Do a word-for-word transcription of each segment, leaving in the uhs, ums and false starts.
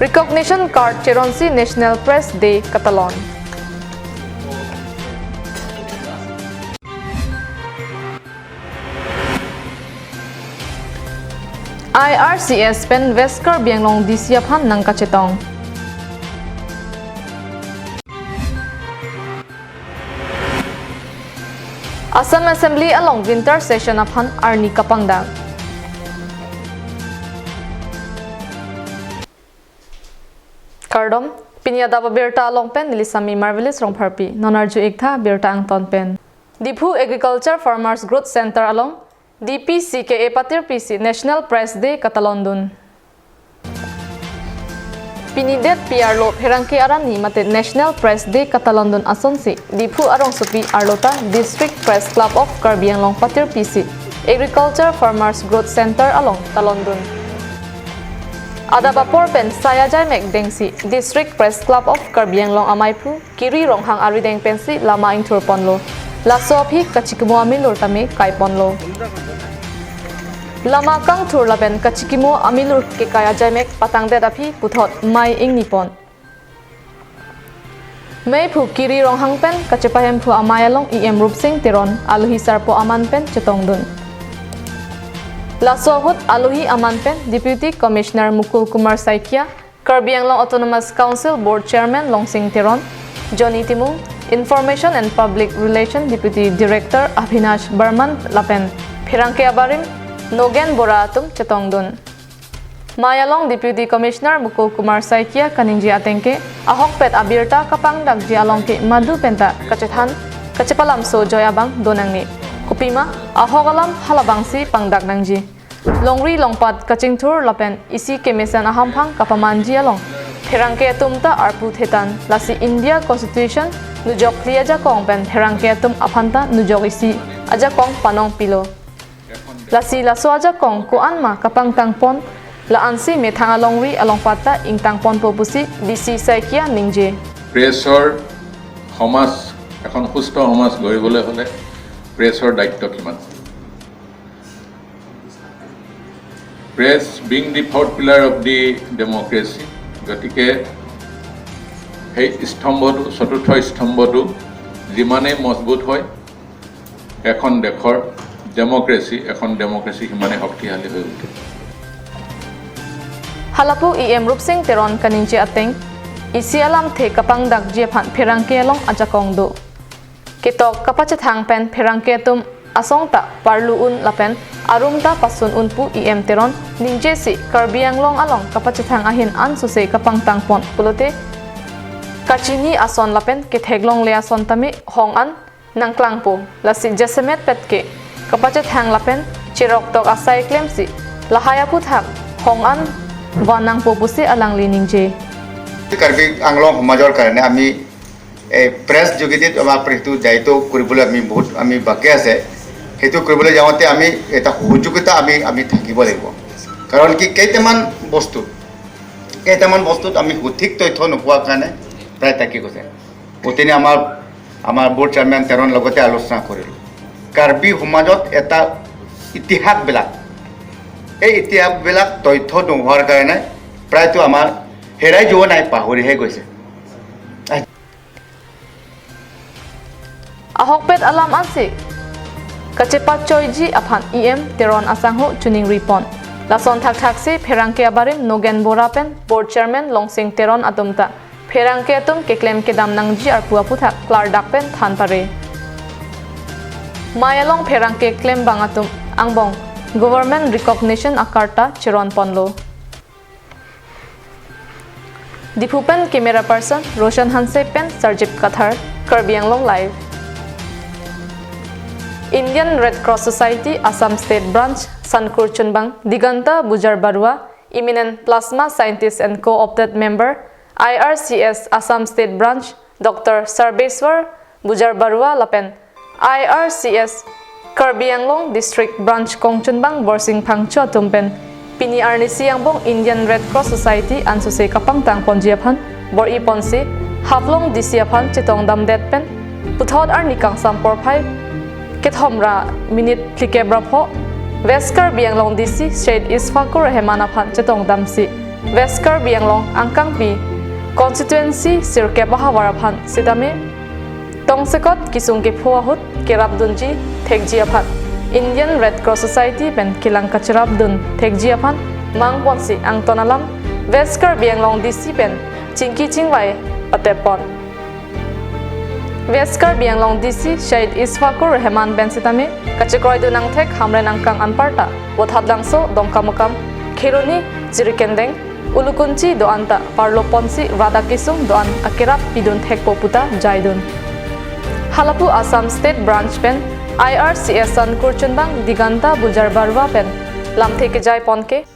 Recognition card cheronsi National Press Day katalon. I R C S pen West Karbi Anglong D C aphan nangkachetong. Assam Assembly along winter session aphan arni kapangdak. Kardom, pini adap abirta along pen neli Sami Marvelous Rongpharpi, non arju-ik tha birta angton pen. Diphu Agriculture Farmers Growth Center along D P C K A patirpisi National Press Day katalondun. Pini det pi arlo pherangke arni mate National Press Day katalondun asonsi Diphu arongsopi arlo ta District Press Club of Karbi Anglong patirpisi Agriculture Farmers Growth Center along talondun. Adap apor pen sai ajaimek dengsi District Press Club of Karbi Anglong amaiphu Kiri Ronghang arideng pensi lama ingthurponlo. Laso aphi kachikimo amilur tame kaiponlo. Lama kangthur lapen kachikimo amilur kekai ajaimek patangdet aphi puthot mei ingnipon. Meiphu Kiri Ronghang pen kachepahemphu amei along E M Rupsing Teron alohi sarpo aman pen chetongdun. Laso ahut alohi aman pen Deputy Commissioner Mukul Kumar Saikia, Karbi Anglong Autonomous Council Board Chairman Longsing Teron, Johnny Timung, Information and Public Relation Deputy Director Abhinash Barman lapen pherangke abarim Nogen Bora atum chetongdun. Mei along Deputy Commissioner Mukul Kumar Saikia kaningje atengke, ahokpet abirta kapangdakji along ke madu penta kachethan, kachepalamso joi abang donangne. Kopima, ahok alam halabangsi pangdak nangji. Longri longpat kachingthur lapen isi kemesen ahamphang kapamanji along pherangke atum ta arpu thetan, lasi India Constitution nujok phli ajakong pen pherangke atum aphanta nujok isi ajakong panong pilo. Lasi laso ajakong ko-an ma kapangtangpon, la-ansi methang alongri alongpat ta ingtangponpo pusi D C Saikia ningje. প্ৰেছৰ সমাজ, এখন সুস্থ সমাজ গঢ়িবলৈ হ'লে প্ৰেছৰ দায়িত্ব কিমান? Press being the fourth pillar of the democracy, গতিকে সেই স্তম্ভটো, চতুৰ্থ স্তম্ভটো যিমানেই মজবুত হয়, এখন দেশৰ ডেমক্ৰেচি, এখন ডেমক্ৰেচি সিমানেই শক্তিশালী হৈ উঠে। Halapu E M Rupsing Teron kaningje ateng, isi alamthe kapangdakji aphan pherangke along ajakong do. Ketok kapachethang pen pherangke atum asong ta parlu un lapen arum ta pasun un pu E M Teron ningjesi Karbi Anglong along kapachethang ahin ansose kapangtangpon pulote kachini ason lapen ketheklongle ason tame hong an nangklangpo, lasi jasemet pet ke kapachethang lapen cheroktok asai klemsi lahai aphuthak hong an van nangpo pusi alangli ningje. Karbi আংলং সমাজৰ কাৰণে আমি এই প্ৰেছ যোগেদি আমাৰ প্ৰেছটো দায়িত্ব কৰিবলৈ আমি বহুত আমি বাকী আছে। সেইটো কৰিবলৈ যাওঁতে আমি এটা সহযোগিতা আমি আমি থাকিব লাগিব। কাৰণ কি কেইটামান বস্তু কেইটামান বস্তুত আমি সঠিক তথ্য নোপোৱাৰ কাৰণে প্ৰায় থাকি গৈছে। গতিকে আমাৰ আমাৰ বৰ্ড চেয়াৰমেন তেৰৰ লগতে আলোচনা কৰিলোঁ। কাৰ্বি সমাজত এটা ইতিহাসবিলাক এই ইতিহাসবিলাক তথ্য নোহোৱাৰ কাৰণে প্ৰায়তো আমাৰ হেৰাই যোৱা নাই, পাহৰিহে গৈছে। Ahokpet alam ansi kachepachoiji aphan E M Teron asangho chuningripon. Lason thakthaksi pherangke abarim Nogen Bora pen board chairman Longsing Teron atum ta pherangke atum keklem kedam nangji arpu aphuthak klardak pen than pare. Mei along pherangke klembang atum angbong government recognition a-card ta cheronponlo. Diphu pen camera person Roshan Hanse pen Sarjip Kathar, Karbi Anglong Live. Indian Red Cross Society Assam State Branch Sankur Chunbang Diganta Bujar Barua, eminent plasma scientist and co-opted member, I R C S Assam State Branch Doctor Sarbeswar Bujar Barua lapen I R C S Karbi Anglong District Branch Kongchunbang Borsing Phangcho atum pen pini arnisi angbong Indian Red Cross Society ansose kapangtangponji aphan bor-iponsi Haflong D C aphan chetongdamdet pen puthot arni kangsam porphai kethom ra minute phlikep ra pho West Karbi Anglong D C Shade Isfakur Rehman aphan chetongdamsi West Karbi Anglong angkangpi constituency sirkep ahavar aphan sitame tongsekot kesung kepho ahut kerapdunji thekji aphan Indian Red Cross Society pen kelang kacherapdun thekji aphan mangponsi angton alam West Karbi Anglong D C pen chingki chingvai pateppon. West Karbi Anglong D C Shahid Ishfakur Rahman pen sitame kachekroidun angthek Hamren angkang anparta Vothatlangso, Dongkamukam, Kheroni, Jirikindeng, Ulukunchi do-anta parloponsi rat akesung do-an akerap pidun thekpo puta jaidun. Halapu Assam State Branch pen I R C S an kurchunbang Diganta Bujar Barua pen lamthe kejaiponke.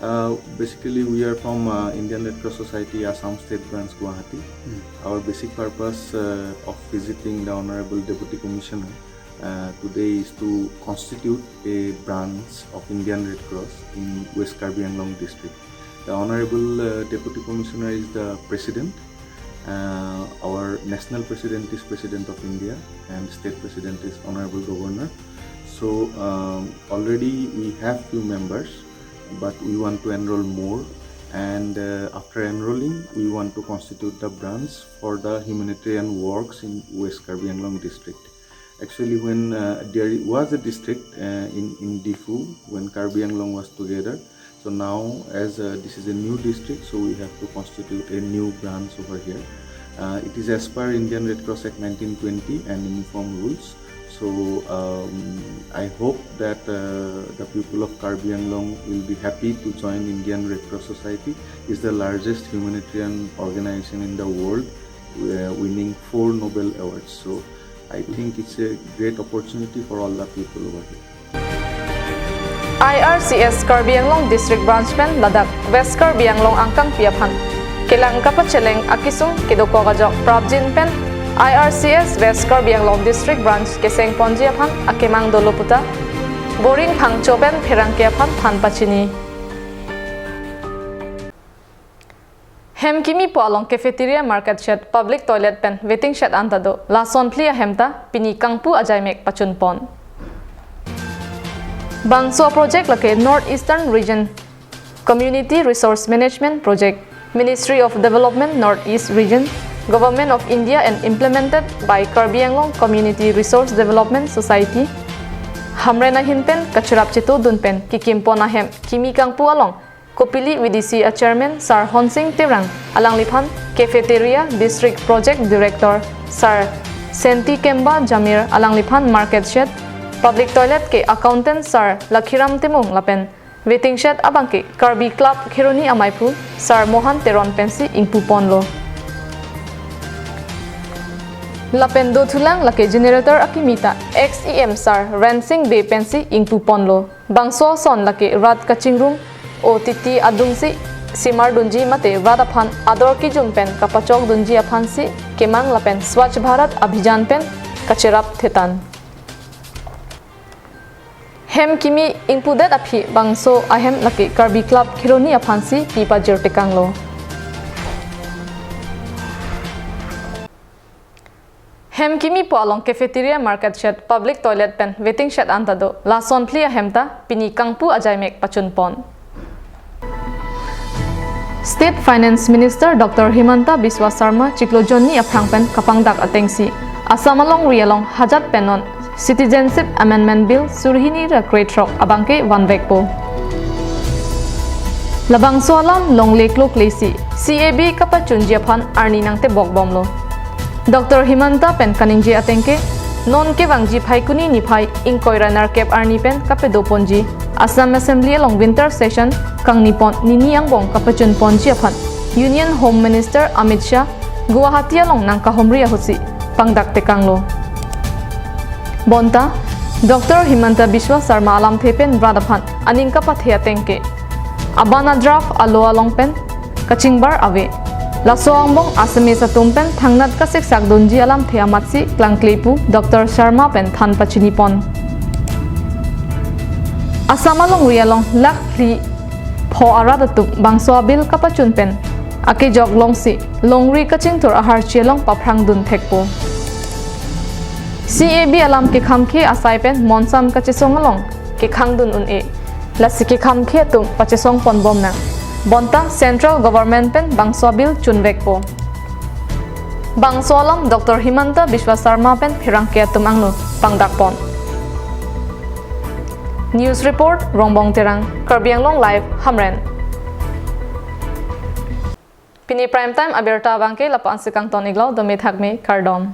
Uh, basically, we are from uh, Indian Red Cross Society, Assam State Branch, Guwahati. Our basic purpose uh, of visiting the Honorable Deputy Commissioner uh, today is to constitute a branch of Indian Red Cross in West Karbi Anglong district. The Honorable uh, Deputy Commissioner is the president. Uh, our national president is President of India, and state president is Honorable Governor. So um, already we have few members, but we want to enroll more. And uh, after enrolling, we want to constitute the branch for the humanitarian works in West Karbi Anglong district. Actually, when uh, there was a district uh, in, in Diphu, when Karbi Anglong was together, so now as uh, this is a new district, so we have to constitute a new branch over here. Uh, it is as per Indian Red Cross Act nineteen twenty and uniform rules. So um, I hope that uh, the people of Karbi Anglong will be happy to join Indian Red Cross Society. It's the largest humanitarian organization in the world, uh, winning four Nobel Awards. So I think it's a great opportunity for all the people over here. I R C S Karbi Anglong District Branch pen ladak West Karbi Anglong angkangpi aphan kelang kapacheleng akesung kedokok ajok prapjin pen I R C S West Karbi Anglong District Branch kesengponji aphan akemang dolo puta Boring Phangcho pen pherangke aphan than pachini. Hem kimipo along cafeteria, market shed, public toilet pen waiting shed anta do. Lason phli ahem ta pini kangpu ajaimek pachunpon. Bangso project lake North Eastern Region Community Resource Management Project, Ministry of Development North East Region, Government of India and implemented by Karbi Anglong Community Resource Development Society. Hamren ahin pen kacherap chetodun pen kikimpon ahem kimi kangpu along Kopili V D C a Chairman Sar Honsing Terang alangliphan, Cafeteria District Project Director Sar Senti Kemba Jamir alangliphan, Market Shed, Public Toilet ke Accountant Sar Lakhiram Timung lapen Waiting Shed abangke Karbi Club Kheroni amaiphu Sar Mohan Teron pensi ingpuponlo. Lapen dothulang lake generator akimi ta ex E M Sar Rensing Bey pensi ingpuponlo. Bangso ason lake rat kachingrum o titi adungsi simar dunji mate rat aphan ador kijum pen kapachok dunji aphansi kemang lapen Swachh Bharat Abhiyan pen kacherap thetan. Hem kimi ingpudet aphi bangso ahem lake Karbi Club Kheroni aphansi pi pajir tekanglo. Hem kimipo along cafeteria, market shed, public toilet pen waiting shed anta do. Lason phli ahem ta pini kangpu ajaimek pachunpon. State Finance Minister Doctor Himanta Biswa Sarma chiklo jonni aphrang pen kapangdak atengsi Assam alongri along hajat pen non Citizenship Amendment Bill suri hini ra krethrok abangke vanvekpo. Labangso alam longle klokle si C A B kapachunji aphan arni nangtebok bomlo. Doctor Himanta pen kaningje atengke, non kevangji Phaikuni niphai ingkoi ra nerkep arni pen kapadoponji Assam Assembly along winter session kangnipon nini angbong kapachunponji aphan Union Home Minister Amit Shah Guwahati along nangkahomri ahutsi pangdak tekanglo. Bonta Doctor Himanta Biswa Sarma alamthe pen rat aphan aning kapathe atengke, abana draft alo along pen kachingbar ave. Laso angbong Assamese atum pen thangnat kasiksak dunji alamthe amatsi klangkle pu Doctor Sarma pen than pachinipon. Assam alongri along lakh phli pho arat atum bangso abill kapachun pen akejok longsi longri kachingthur aharchi along paphrang dun thekpo. C A B alam kekhamkhe asai pen monsam kachesong along kekhang dun un-e. Lasi kekhamkhe atum pachesong pon bom nang. Bonta Central Government pen bangso bill chunvekpo. Bangso along Doctor Himanta Biswa Sarma pen pherangke atum angno pangdakpon. News report, Rongbong Terang, Karbi Anglong Live, Hamren. Pini prime time abirta abangke lapu-an si kangton-iklo, dome thakme, kardom.